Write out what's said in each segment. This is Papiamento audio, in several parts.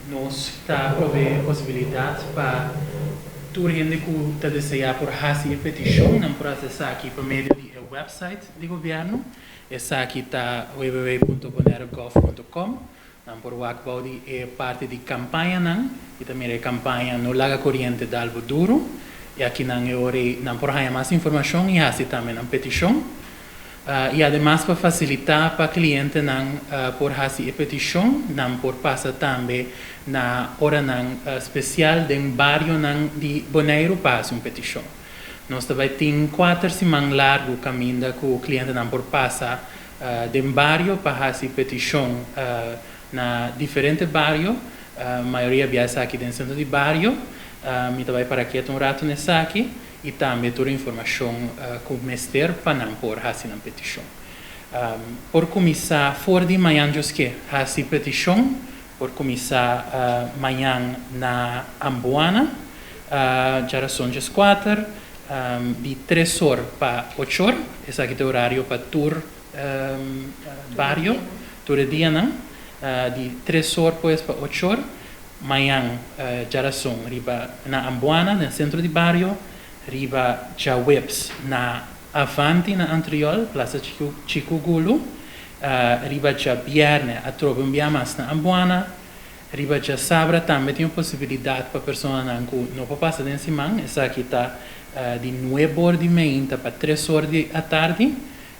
Nos ta proveé posibilidat pa tur hende ku ta deseá por hasi e petishon, nan por hasi esaki pa medio di e website di gobièrnu. Esaki ta www.bonairegov.com. Nan por wak bou di e parti di kampañanan i ta mira e kampaña No Laga Koriente Dal Bo Duru. I akinan e ora ei nan por haña mas informashon i hasi tambe nan petishon. I ademas pa fasilitá pa klientenan por hasi e petishon, nan por pasa tambe na oranan spesial den barionan di Boneiru pa hasi un petishon. Nos ta bai tin kuater siman largu kaminda ku klientenan por pasa den bario pa hasi petishon na diferente bario, mayoria bia esaki den sentro di bario. Mi ta bai para ketu un ratu na esaki. I tambe tur informashon ku mester pa nan por hasi nan petishon. Por kuminsá for di mañan djoske hasi petishon, por kuminsá mañan na Ambuana, djarason djeskuater, di tres or pa ochor, esaki ta e orario pa tur bario, tur e dianan, di tres or pues pa ochor. Mañan djarason riba na Ambuana den sentro di bario, riba djaweps na Avanti na Antriol, Plaza Chiku Gulu, riba djabièrnè atrobe un bia mas na Ambuana, riba djasabra tambe tin un posibilidat pa personanan ku no por pasa den siman, esaki ta di nuebe or di meinta pa tres or di atardi,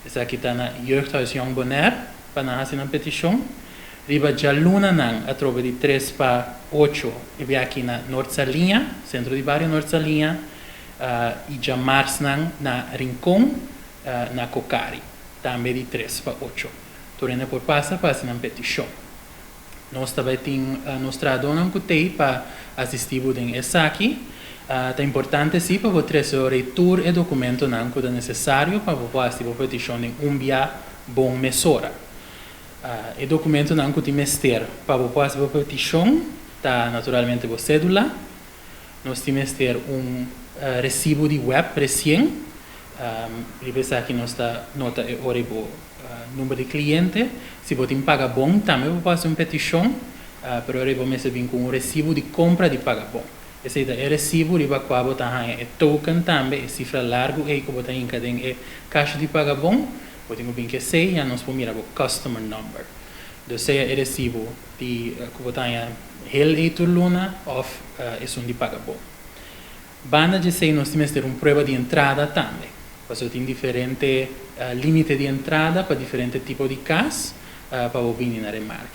esaki ta na Jeugdhuis Jong Bonaire pa nan hasi nan petishon. Riba djalunanan atrobe di tres pa ocho e bia aki na Noord Saliña, Sentro di Bario Noord Saliña, i djamarsnan na Rincon na Cocari, tambe di tres pa ocho. Tur hende por pasa pa hasi nan petishon. Nos ta bai tin nos trahadónan ku t'ei pa asistí bo den esaki. Ta importante sí pa bo trese ora ei tur e dokumentonan ku ta nesesario pa bo por hasi bo petishon den un bia bon mesora. E dokumentonan ku tin mester pa bo por hasi bo petishon ta naturalmente bo sédula. Nos tin mester un resibu di web resien. Riba esaki nos ta nota e ora i bo number di kliente. Si bo tin Pagabon tambe bo por hasi un petishon, pero ora i bo mester bin ku un resibu di kompra di Pagabon. Esei ta e resibu riba kua bo ta haña e token tambe, e sifra largu ei ku bo ta hinka den e kasha di Pagabon. Bo tin ku bin ku esei ya nos por mira bo customer number. Dus sea e resibu di ku bo ta haña hel ei tur luna òf esun di paga bo. Banda di esei nos tin mester un prueba di entrada tambe. Pasobra tin diferente limite di entrada pa diferente tipo di kas pa bo bini na remarke.